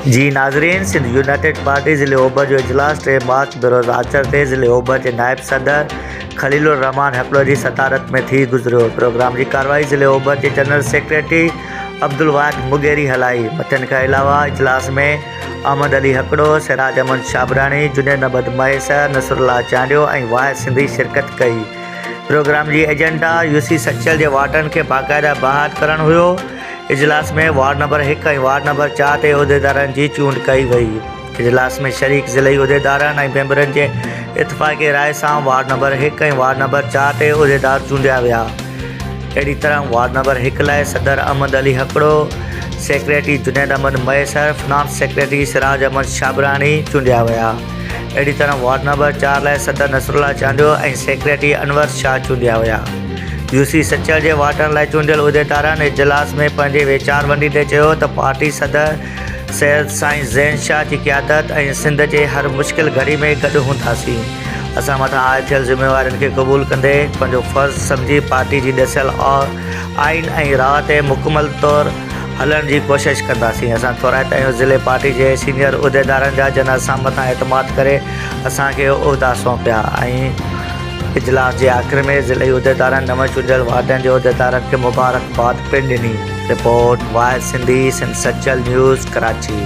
جي ناظرين Sindh united party ضلعي اوڀر جو اجلاس ٽي مارچ بروز آچر تي ضلعي اوڀر جي نائب صدر خليل الرحمان هڪڙو جي صدارت ۾ ٿي گذريو. پروگرام جي ڪارروائي ضلعي اوڀر جي جنرل سيڪريٽري عبدالواحد مغيري هلائي. مٿين کان علاوه اجلاس ۾ احمد علي هڪڙو، سراج احمد شابراڻي، جنيد احمد مهيسر، نصرالله چانڊيو ۽ واحد سنڌي شرڪت ڪئي. پروگرام جي ايجنڊا يو سي سچل جي وارڊن کي باقاعده بحال ڪرڻ هيو. اجلاس ۾ وارڊ نمبر هڪ ۽ وارڊ نمبر چار تي عهديدارن جي چونڊ ڪئي وئي. اجلاس ۾ شريڪ ضلعي عهديدارن ۽ ميمبرن جي اتفاقي راء سان وارڊ نمبر هڪ ۽ وارڊ نمبر چار تي عهديدار چونڊيا ويا. اهڙي طرح وارڊ نمبر هڪ لاء صدر Ahmed Ali Hakro, secretary Junaid Ahmed Mahesar, finance secretary Siraj Ahmed Shabrani چونڊيا ويا. اهڙي طرح وارڊ نمبر چار لاء صدر نصرالله چانڊيو ۽ سيڪريٽري انور شاهه چونڊيا ويا. يو سي سچل جي وارڊن لاء چونڊيل عهديدارن اجلاس ۾ پنهنجي ويچار ونڊيندي چيو ته پارٽي صدر سيد سائين زين شاهه جي قيادت ۽ سنڌ جي هر مشڪل گهڙي ۾ گڏ هونداسين، اسان مٿان عائد ٿيل ذميوارين کي قبول ڪندي پنهنجو فرض سمجهي پارٽي جي ڏسيل آئين ۽ راهه تي مڪمل طور هلڻ جي ڪوشش ڪنداسين، اسان ٿورائتا آهيون ضلعي پارٽي جي سينيئر عهديدارن جا جن اسان مٿان اعتماد ڪري اسان کي عهدا سونپيا ۽ اجلاس جي آخر ۾ ضلعي عهديدارن نون چونڊيل وارڊن جي عهديدارن کي مبارڪباد پڻ ڏني. رپورٽ، واحد سنڌي، سنڌ سچل نيوز، ڪراچي.